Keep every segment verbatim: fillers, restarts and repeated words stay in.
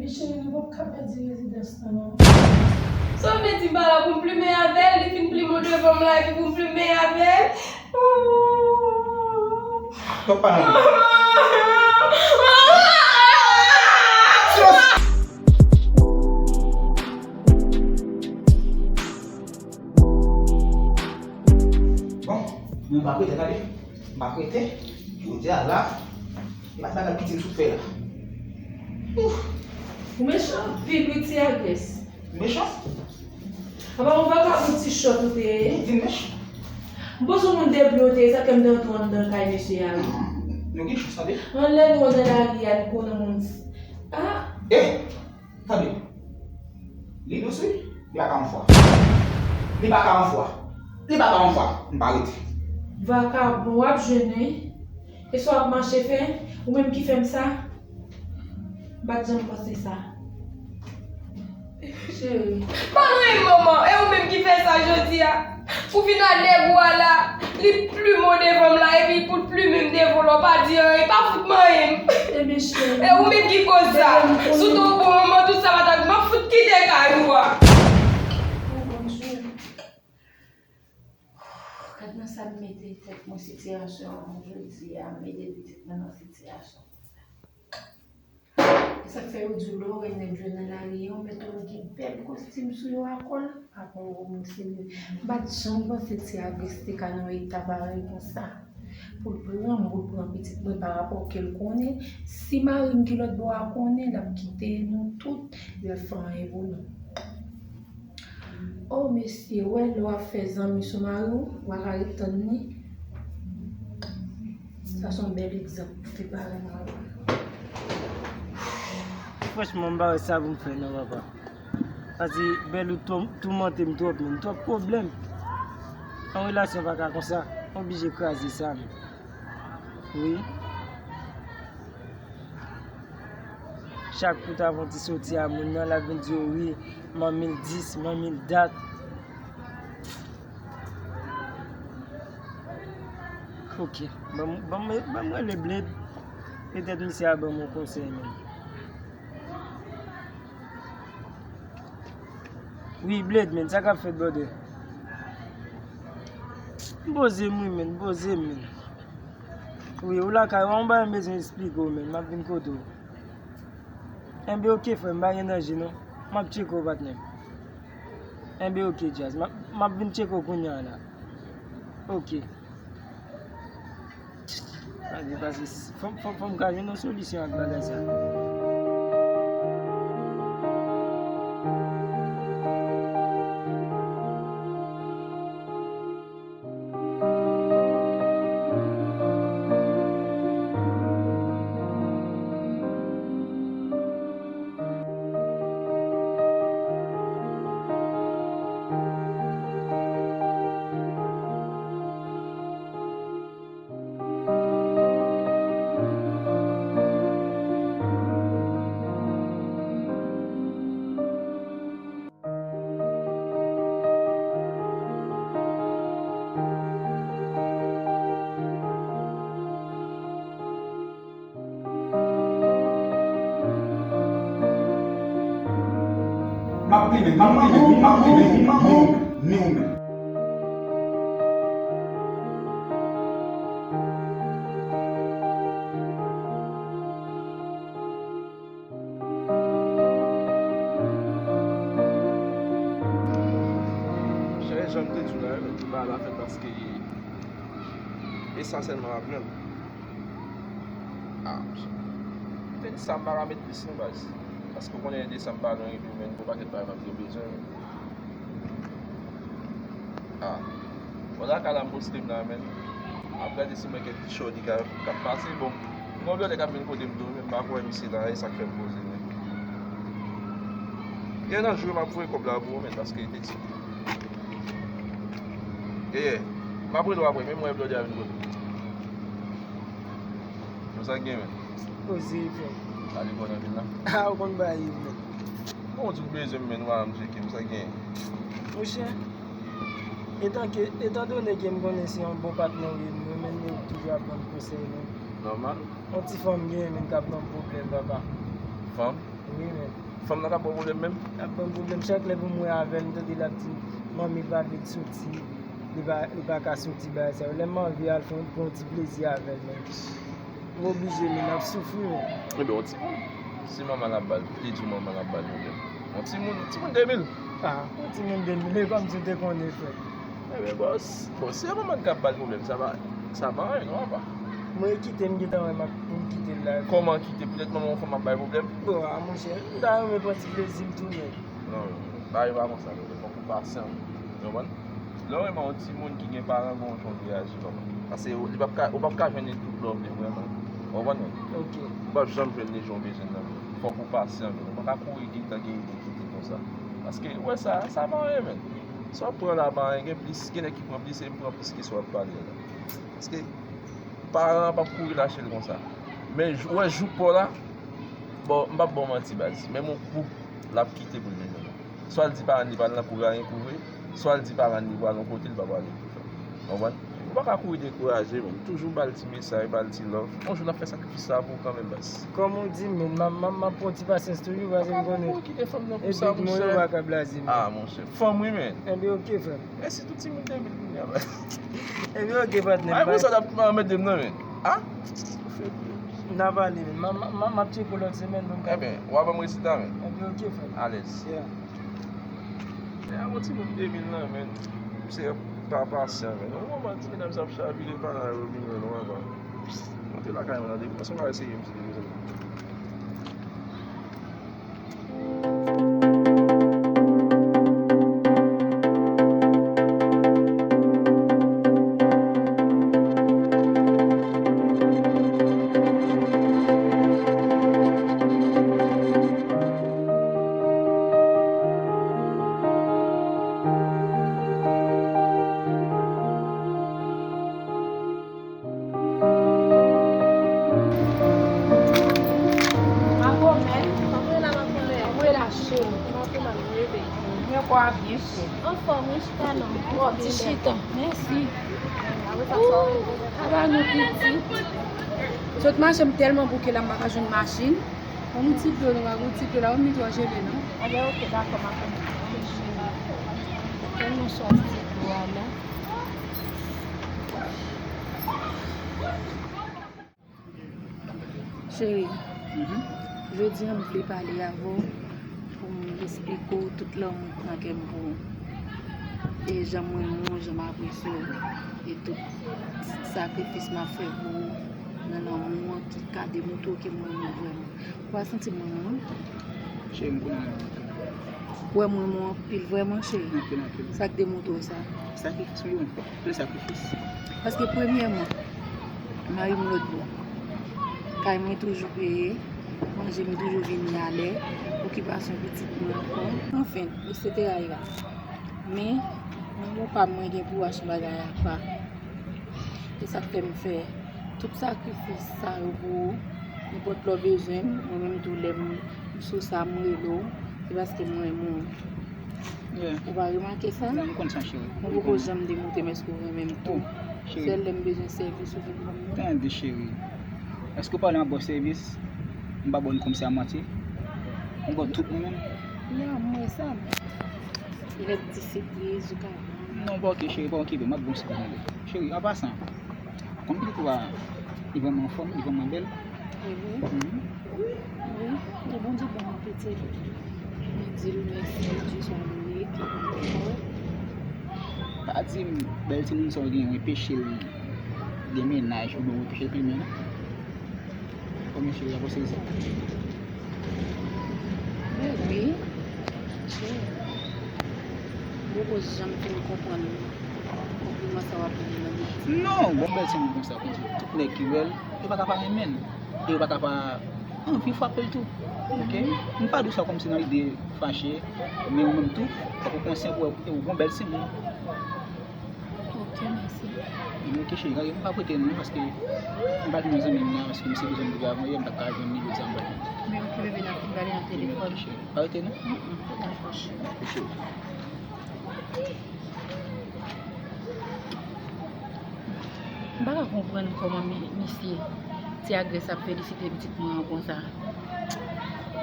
Cheri, nou p ap ka pèdi rezidans lan non. Sa w vle di m pa la pou m plimen avè l, li fin plimen w devan m la, epi pou m plimen avè l? Tonton pa nan. Bon, mwen pa prete, tande. M pa prete. Jodi a la, e pa bagay piti m sot fè la. Ouf! Ou mechan anpil wi, ti Agnes. Mechan? Apa yon vakabon ti chòt ou te ye? Di mechan. M panse yon moun te vle w te ye, sa fè m te antre anndan kay mesye a wi. Nou gen chans, tande. Anlè nou anndan lari a, nou konnen moun. Ah! Eh! Tande. Li dous wi. Li pa ka yon fwa. Li pa ka yon fwa. Li pa ka yon fwa. M pa rete. Vakabon, w ap jwenn wi. E sa w ap mache fè? Ou menm ki fè m sa? M pa t janm panse sa. Cheri. Pa renmen manman, e ou menm ki fè sa jodi a. Pou final nèg ou a la, li plimen w devan m la, epi pou l plimen m devan w la, w pa di anyen, pa fout manyen m. Ebyen cheri. E ou menm ki koz sa. Sou ton bon manman, tout sa pa ta, m ap fout kite kay ou a. Oh, Bondye. Gad nan sa m mete tèt mwen, sitiyasyon an jodi a, m mete pitit mwen nan sitiyasyon konsa. E sa k fè yo di w lè w wè nèg jwe nan lari a, ou mèt wè l gen bèl kostim sou yo a kò l. Apa w wè moun serye. M pa t janm panse ti Agnes te ka nan yon eta parèy konsa. Pou l pran m, pou l pran pitit mwen pa rapò ke l konnen. Si mari m ki lòt bò a konnen, l ap kite nou tout, l ap fè anyen pou nou. Oh, mesye, wè lè w ap fè zanmi sou mari w, w a ka ret tann li. Sa se yon bèl egzanp pou fè parèy mari w. Franchman, m pa wè sa pou m fè non, papa. Paske bèl ou tou-, toumante m twòp, menm twòp pwoblèm. Yon relasyon pa ka konsa. M oblije kraze sa, menm. Wi. Chak kou t ap yon ti soti a moun nan, l ap vin di w, wi, manmi l dis, manmi l dat. Ok, ban m, ban m, ban m rele Bled. Petèt misye a ban m yon konsèy menm. Wi, Bled, menn, sa k ap fèt, brother? M poze m, wi, menn, m poze m, menn. Wi, ou lakay, ou pa bezwen m bezwen eksplike w, menn, m ap vin kote w. Enben, ok, frè m, pa gen danje, non. M ap tcheke w, patnè m. Enben, ok, Jazz, m ap, m ap vin tcheke w kounye a la. Ok. Sa gen pase, fò m, fò m, fò m ka jwenn yon solisyon ak bagay sa. M ap plimen, m ap plimen, m ap plimen, ni ou menm, ni ou menm. Cheri, jan m te di w la, m di pa la fèt paske e sa sèlman m ap jwenn. Ah, m te di sa m pa ka met plis non baz. Paske w konnen desanm pa lwen epi menm gon pakèt bagay m ap gen bezwen. Ah. Bon, lakay la m poste m la, menn. M ap gade si mwen gen ti shorty k ap, k ap pase. Bon, m gen yon blòdè k ap vin kote m tou, men m pa kwè misye la, e sa k fè m poze, menn. Gen nan jou m ap voye kòb la pou ou, menn, paske li te di. Ye, ye. M ap rele w apre, men m wè blòdè a vin kote m. Bon, sa k gen, menn? Poze, frè m. Ale bò nan vil la. Ah, ou konn bagay yo, menn. Bon, ou di w bezwen m, menn, ou pa janm tcheke m, sa k gen? Monchè, etan ke, etan done ke m konnen se yon bon patnè w ye, m renmen lè w toujou ap ban m konsèy, menn. Nòmal. Yon ti fanm gen, menn, k ap ban m pwoblèm, papa. Fanm? Wi, men. Fanm nan ka ba w pwoblèm menm? L ap ban m pwoblèm chak lè pou m wè avè l, m tande l ap di, "Manmi pa vle l soti, li pa, li pa ka soti," bagay sa yo. Lè m anvi al fè yon, pran yon ti plezi avè l, men. M oblije, men, l ap soufri, men. Ebyen, yon timoun. Si manman l ap ba l, li di w manman l ap ba l pwoblèm. Yon timoun, yon timoun de mil. Ah, yon timoun de mil, e kòmsi w te konnen, frè. Ebyen, bòs, bon, si se manman l k ap ba l pwoblèm, sa pa, sa pa anyen, non, apa. Mwen kite, m gentan wè m ap, pou m kite l la. Kòman kite? Poutèt manman yon fanm ap bay pwoblèm? Bon, a monchè, m ta renmen pran ti plezi m tou, men. Non, bagay pa konsa, men fòk ou pasyan, ou konprann? Lè w renmen yon timoun ki gen paran, gen yon jan w reyaji, papa. Paske ou, li p ap ka, ou p ap ka jwenn li tout love li vrèman. Ou konprann, men? Ok. Ou p ap janm jwenn li jan w bezwen l nan, men. Fòk ou pasyan, men. Ou pa ka kouri gentan gen ide kite konsa. Paske, ou wè sa, sa pa anyen, men. Sa w ap pran la pa anyen, gen plis, gen nèg ki pran plis, e m pran plis ke sa w ap pale a la. Paske paran an p ap kouri lache l konsa. Men jou, ou wè jou pa w la, bon, m p ap ba w manti, baz. Menm yon kou, l ap kite pou l vin jwenn ou. Swa l di paran li pral nan kou, l pa gen kou vre, swa l di paran li pral yon kote, l pa prale tou. Ou konprann? Ou pa ka kouri dekouraje, men. Toujou ba l ti mesaj, ba l ti love. Yon jou, l ap fè sakrifis sa pou ou kanmenm, baz. Kòm ou di, men, m ap, m ap, m ap pran ti pasyans toujou, paske m konnen. Ou pa ka kouri kite fanm nan konsa, monchè. Epi moun yo pa ka blaze, men. Ah, monchè. Fanm, wi, men. Enben, ok, frè m. Mèsi tout timoun de mil kounye a, baz. Ebyen, ok, patnè. Ay, konsa, l ap anmède m nan, men. Ah? N a pale, men. M, m, m, m ap tcheke w lòt semèn pou m ka. Ebyen, w a ban m rezilta, men. Ebyen, ok, frè m. Alèz. Yeah. E a yon timoun de mil nan, men. Se pa pasyan, men. Yon moman, ti medam sa ap chavire, pa la yo vin wè nou anvan. Monte lakay mwen nan depi. Paske m ka eseye, m si depi. Makomè. Kòman w ye la, makomè? Mwen la, cheri. Kòman w ye, baby? Mwen kwa byen, cheri. Anfòm, wi, chita non. Bon, ti chita. Mèsi. Ooh, aba nou pitit. Sot mache, m tèlman bouke la, m pa ka jwenn machin. Ban m yon ti dlo, non, ban m yon ti dlo la, ban m netwaye jele, non. Anben, ok, dakò, makomè. Tèlman swaf ti dlo a la. Cheri, jodi a m vle pale avè w pou m esplike w tout lanmou k nan kè m pou ou. E jan m renmen w, jan m apresye w, e tout sakrifis m ap fè pou ou nan lanmou an ki ka demontre w ke m renmen w vrèman. Ou pa santi m renmen w, non? Cheri, m konnen w renmen m tou. Ou wè m renmen w anpil, vrèman, cheri. Anpil, anpil. Sa k demontre w sa? Sakrifis, wi, anpil sakrifis. Paske, premyèman, mari m lòt bò. Kay mwen toujou peye, manje m toujou vini alè, okipasyon pitit mwen ankò. Anfen, etsetera. Men, lanmou pa m mwen gen pou w a se yon bagay apa. E sa k fè m fè tout sakrifis sa yo pou ou. Nenpòt lè w bezwen m, mwen menm tou lè m sou sa m rele w, se paske m renmen w. Yeah. Ou pa remake sa? Non, m konn sa, cheri. Mwen poko janm demontre m èske w renmen m tou. Oh, cheri. Sèl lè m bezwen sèvis ou vin ban m nan. Tande, cheri. Èske w pa wè lè m ap ba w sèvis, m pa ba w li kòmsi a mwatye? M ba w tout mwen menm. Ya, m wè sa. Lè di sipriz ou ka. Non, pa oke, cheri, pa okipe, m ap ba w sèvis mwen. Cheri, an pasan, kòm pitit ou a, li vrèman anfòm, li vrèman bèl. Wi. Mhm. Wi, e Bondye ban m pitit. Mwen di l mèsi, Bondye sa lwe, ki kontan. Pa di m, bèl timoun sa w gen, w enpeche l gen mennaj, oubyen w enpeche l plimen, non? Kòman cheri a poseze? Men wi. Cheri. M poko janm fin konprann konpliman sa w ap ban m nan boutik. Non, bon bèl timoun konsa, konsa. Tout nèg ki wè l, yo pa ka pa renmen l. E yo pa ka pa anvi frape l tou. Oke? M pa di w sa kòmsi nan lide fache, men ou menm tou, fòk ou konsyan pou wè ou gon bèl timoun. Ok, mèsi. Oke, cheri, gade, m pa prete non, paske m pa gen yon zanmi m nan, paske misye bezwen m depi avan yè, m pa ka jwenn li, jodi a m pa gen. Men oke, bebe, n ap fin pale nan telefòn. Oke, cheri. Pa rete non? Mm, mm, dakò. Oke, cheri. M pa ka konprann kòman mi-, misye ti agres ap felisite pitit mwen an konsa.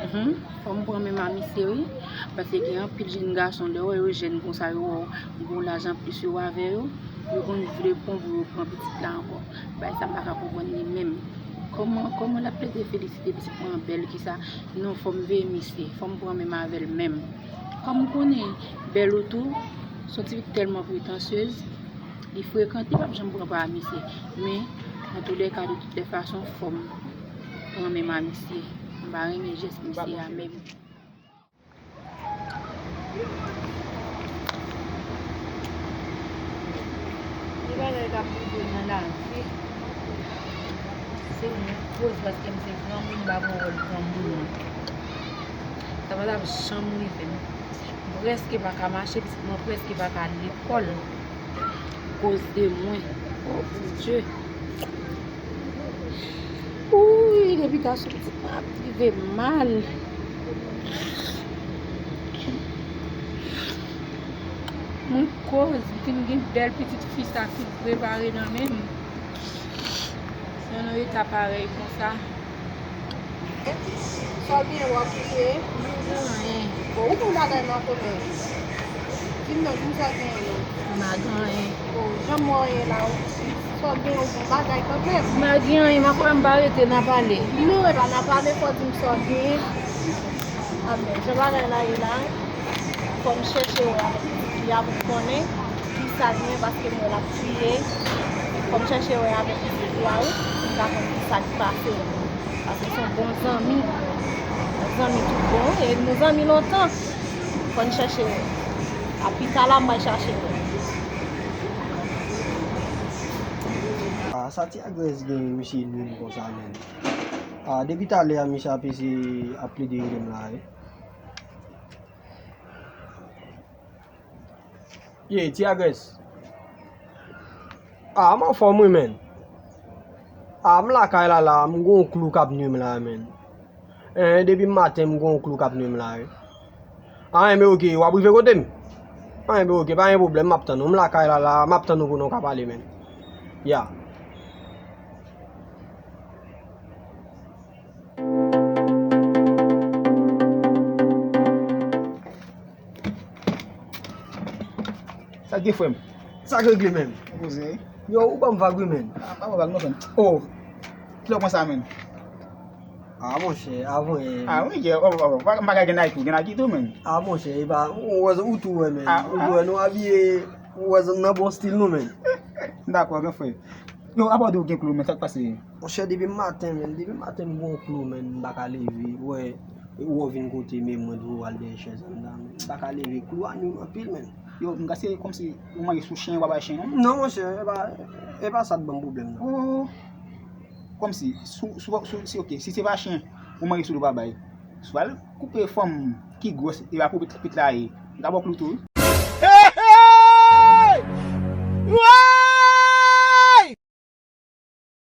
Mhm. Fò m pran menm a misye wi, paske gen anpil jèn gason lè yo wè yo jèn konsa, yo wè w gen laj anplis yo avè yo, yo konn vle pran pou yo pran pitit la ankò. Bagay sa m pa ka konprann li menm. Kòman, kòman l ap plede felisite pitit mwen an bèl ki sa? Non, fò m veye misye, fò m pran menm avè l menm. Kòm m konnen bèl ou tou, se yon tifi tèlman pretansyez, li frekan, li p ap janm pran pa a misye. Men, antoulèka, de tout lè fason, fò m pran menm a misye. M pa renmen jès misye a menm. Gen bagay k ap rive nan lavi. Se yon koz paske m se granmoun, m pa pran wòl granmoun. Sa pa t ap janm rive m. M prèske pa ka mache, pitit mwen prèske pa ka al lekòl. Koz de mwen. Oh, Bondye. Wouy, depi gason pitit mwen ap rive mal. Mwen koz, m fin gen bèl pitit fi sa ki prepare nan men m. Se nan eta parèy konsa. Sa w gen w ap kriye? Mwen gen anyen. Bon, ou konn bagay nan komen. Di m non, di m sa w gen non. M pa gen anyen. Bon, janm wè anyen la, ou di sa w gen, ou gen bagay kanmenm. M pa gen anyen, m pa kwè m pa rete nan pale. Non, e pa nan pale, fò w di m sa w gen. Amèn. Jan bagay la ye la, fò m chèche wè avèk pitit fi a pou m konnen ki sa l gen, paske m wè l ap kriye. Fò m chèche wè avèk pitit fi a wi, pou m ka konn ki sa k pase. Paske se yon bon zanmi. Yon zanmi tout bon, e nou zanmi lontan. Fò n chèche wè. A pita la, m pral chache wè. Ah, sa ti agrès gen, misye nwi m konsa menm. Ah, depi talè a, misye ap eseye ap plede rele m la, wi. Ye, ti agrès. Ah, m anfòm wi, menn. Ah, m lakay la, la, m gon klou k ap nwi m la, menn. Eh, depi maten, m gon klou k ap nwi m la, wi. Ah, enben, oke, w ap rive kote m? Ah, enben, oke, pa gen pwoblèm, m ap tann ou. M lakay la, la, m ap tann ou pou nou ka pale, menn. Ya. Sa k gen, frè m? Sa k regle, menn? Poze. Yo, ou ban m vag wi, menn. Ah, m pa ban vag non, frè m. Oh. Kilè w pran sa, menn? Ah, monchè, avan, eh. Ah, wi, yeah, oh, oh, oh, m pa ka gen Nike, ou gen Nike tou, menn. Ah, monchè, e pa, ou wè, ou tou wè, menn. Ah, ou tou wè, nou abiye, ou wè, nan bon stil nou, menn. Dakò, gran frè. Yo, apa w di w gen klou, menn, sa k pase? Monchè, depi maten, menn, depi maten m gon klou, menn, m pa ka leve. Ou wè, ou wè w vin kote m, e mwen di w al dèyè chèz anndan, menn. M pa ka leve, klou a nwi m anpil, menn. Yo, m ka se kòmsi ou manje sou chen, w pa bay chen, non? Non, monchè, e pa, e pa sa k ban m pwoblèm, non. Oh, kòmsi, sou, sou, sou, si, oke, si se pa chen, ou manje sou li w pa bay. Si w al koupe fanm ki gwòs, e pa pou pit, pit la ye. M ka ba w klou tou, wi.